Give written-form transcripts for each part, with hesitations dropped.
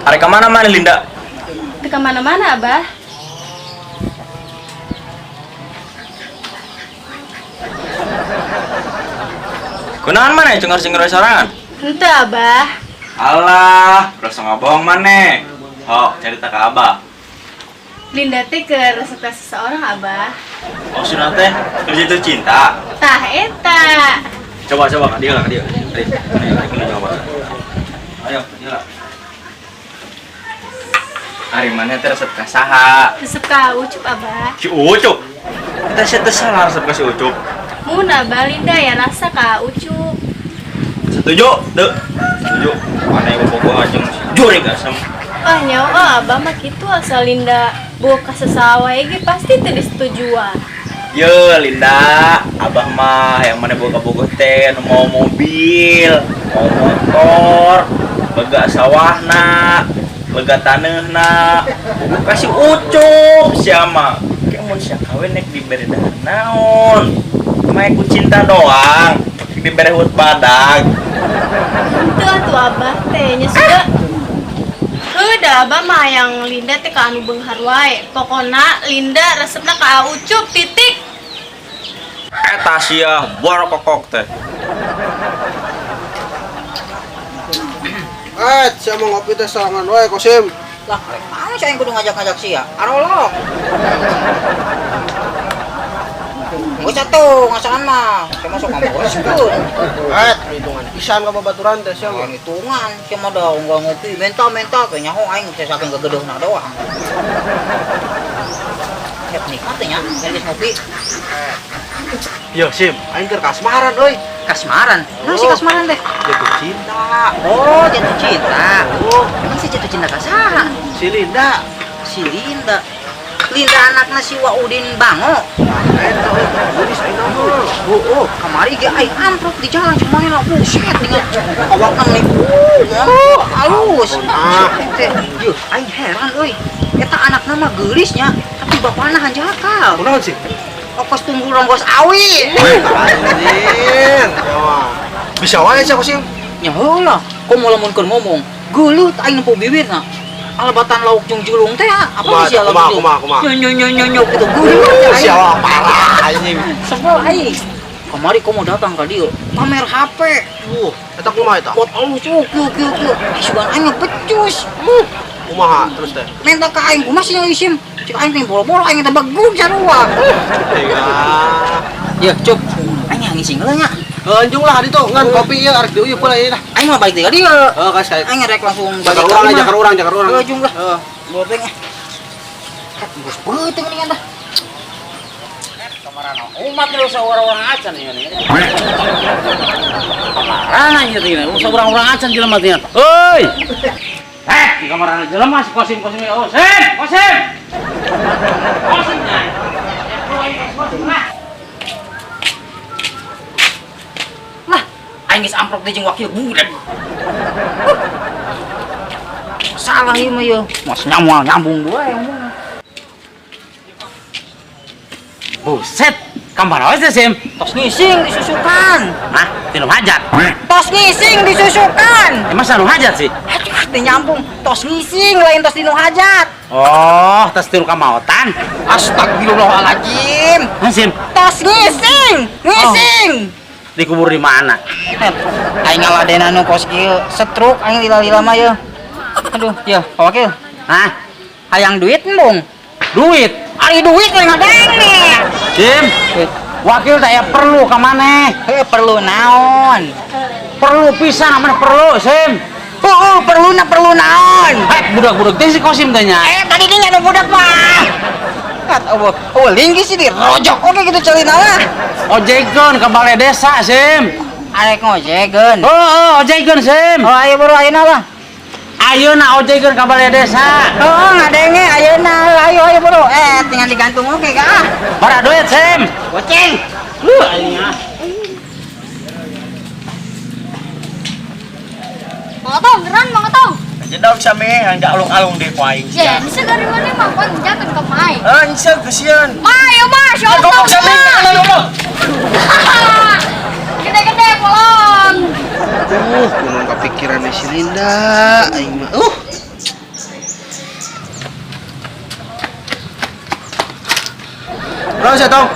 Arek ka mana mana Linda? Teu ka mana-mana, Abah. Kunaon maneh cengar-cengir sorangan? Henteu, Abah. Alah, ulah sok ngabohong maneh. Hok, cerita ke Abah. Linda teh keur resep ka seseorang, Abah. Oh, sudah teh kerja itu cinta. Tah eta. Coba coba ka dieu lah, ka dieu. Ayo, ayo, ayo, coba. Ayo, ka dieu lah. Ari maneh teh resep ka saha? Resep ka Ucup, Abah. Si Ucup. Kita sih teh salah resep ka si Ucup. Mun Abah Linda ya rasa ka Ucup. Setuju? Dek. Setuju. Maneh bobogoh jeung si jurig asem. Ah nyawa Abah mah kitu asal Linda boga ka sasaha wae ge pasti teu disetujuan. Ye Linda, Abah mah yang mana boga-bogoh teh nu mau mobil, mau motor, lega sawahna, lega taneuhna, bogoh ka si Ucup sia mah. Kayak mun sia kawin nek dibere dahar naon? Mah ku cinta doang, dibere hut badag. Henteu atuh Abah teh nya sudah. Heuh da Abah mah yang Linda teh ka anu beunghar wae. Pokona Linda resepna ka Ucup titik. Eta sia bor kokok teh. Eh, sia mau ngopi teh sorangan wae Kosim. Lah, rek mana sih yang kudu ngajak-ngajak sia? Arolok. Geus atuh, ngasaan mah. Sia masuk ngamoreskeun. Eh, hitungan pisan ka babaturan teh sia mah. Lain hitungan, sia mah da unggal ngopi, menta-menta teh nyaho aing teh saking gegedeuhna doang. Hep nikmat teh nya, geus ngopi. Yo Sim, aing keur kasmaran euy. Kasmaran? Nah, si kasmaran teh. Jatuh cinta. Oh, jatuh cinta. Oh, Emang si jatuh cinta ka saha? si Linda. Si Linda. Linda anakna si Waudin Bango. Nah, eta euy, geulis aing mah. Oh, kamari ge aing amprok di jalan cuma lah buset dengan awakna meni halus. Ah. Teh, yeuh, aing heran euy. Eta anakna mah geulis nya, tapi bapana hanjakal. Kunaon sih? Okos tunggu ronggos awi. Anjir, ya mah. Bisa wae sia Kosim. Nya heula, komo lamun keur ngomong, geuleuh teh aing nempo bibirna. Alabatan lauk jeung julung teh apa Kumaha, sih lauk kumaha, julung? kumaha, kumaha? Nyo nyo nyo nyo gitu geuleuh teh aing. Sia mah parah anjing. Sebel aing. Kamari komo datang ka dieu, pamer HP. Eta kumaha eta? Pot alus kieu kieu kieu. Sugan aing mah becus. Kumaha terus teh? Minta ka aing kumaha sih isim? Cik aing teh boro-boro aing teh bagug sarua. Tega. Ya, cup. Aing yang ngising heula nya. Anjung lah ditu ngan kopi ieu arek diuyup heula ieu lah. Aing mah balik deui ka dieu. Heeh, kas kayak. Aing rek langsung balik Jakar urang, jakar urang, jakar urang. Heuh, jung lah. Heeh. Boteng ah. Geus beuteung mendingan tah. Kamarana umat lu saurang-urang acan ieu nih. Kamarana ieu teh saurang-urang acan jelema teh. Euy. Eh, di kamarana jelema si Kosim-Kosim oh, Sim, Kosim. Kosim nya. Kosim lah. Lah, aing geus amprok deui jeung wakil budak. Salah ieu mah ieu. Mas nyamual nyambung wae ngomongna. Buset, kamar aja Sim. Tos ngising disusukan. Hah? Tinu hajat. Tos ngising disusukan. Emang sanu hajat sih? Aduh, teu nyambung. Tos ngising lain tos dinu hajat. Oh, tos tinu kamaotan. Astagfirullahaladzim. Hah, Sim? Tos ngising, ngising. Oh. Dikubur di mana? Aing ngaladenan nu kos kieu, setruk aing lila-lila mah yeuh. Aduh, yeuh, Pak Wakil. Hah? Hayang duit embung. Duit? Ari duit lain ngadenge. Sim, wakil tak ya perlu ka maneh. Heuh, perlu naon? Perlu pisan aman perlu, Sim. Heeh, perlu na perlu naon? Eh, budak-budak teh si Kosim teh nya. Eh, tadi dia nyanu budak mah. Kat eueuh, eueuh linggis sih dirojok oge gitu celina lah. Ojekeun ka balai desa, Sim. Arek ngojekeun. Heeh, ojekeun, Sim. Oh, ayo buru ayeuna lah. Ayeuna ojekeun ka balai desa. Heeh, ngadenge ayeuna. Ayo ayo buru. Eh, tinggal digantung oge ka ah. Bara duit, Sim. Goceng. Lu aing ah. Mang Otong, geran Mang Otong. Jedog sami yang alung-alung di ku aing Ya, sia. bisa dari mana mah pan jakan ka mai. Ah, nyesel kesian. Ma, ayo ma, si Otong. Goblok sami, goblok. Gede-gede bolong. Kunaon kapikiran si Linda aing mah. Berapa sih, Tong?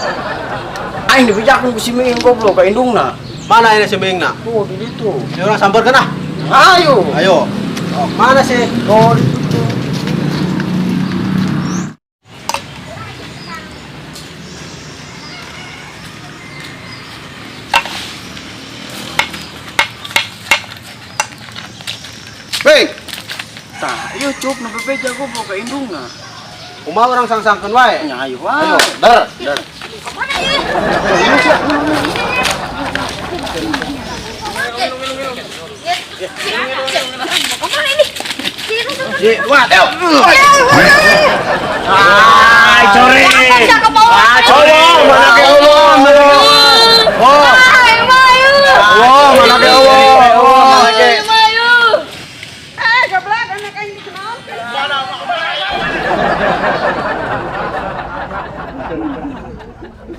Aing dibejakeun ku si Miing goblok ka indungna. Mana ini si Miing na? Tuh di ditu. Ini orang samperkeun ah. Ayo. Ayo. Oh, mana sih? Oh, di ditu. Ming, Tah, ieu cup nu bebeja goblok ka indungna. kumaha urang sang-sangkeun wae? Nya ayo wae. Ayo, der. Der. Si, dua, ayo.